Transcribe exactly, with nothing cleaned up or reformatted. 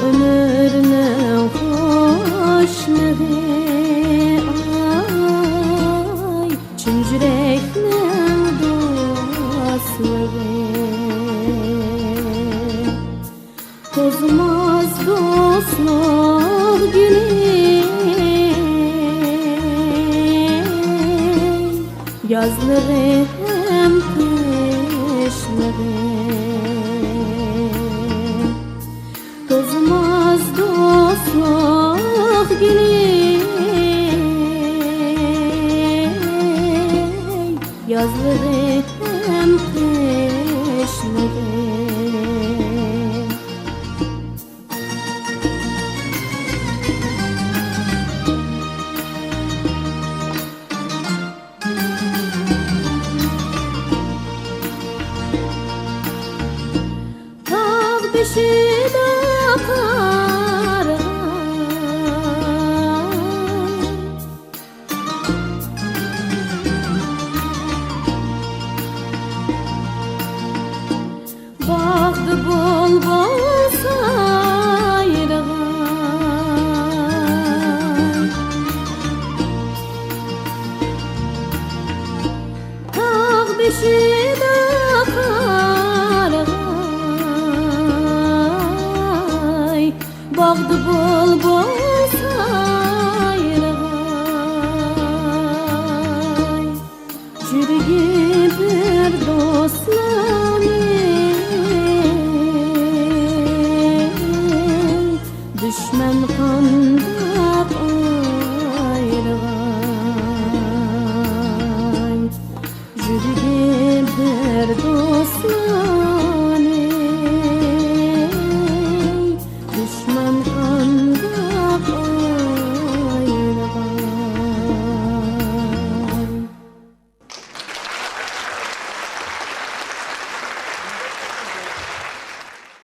ئۆمۈرنىڭ خۇشلۇقى، ئاي، چىن يۈرەكنىڭ دوستلۇقى. توزماس دوستلۇق گۈلى، يازلىقى ھەم قىشلىقى. توزماس دوستلۇق گۈلى، يازلىقى ھەم قىشلىقى. تاغ بېشىدا قارىغاي، باغدا بۇلبۇل سايرىغاي. تاغ بېشىدا قارىغاي، باغدا بۇلبۇل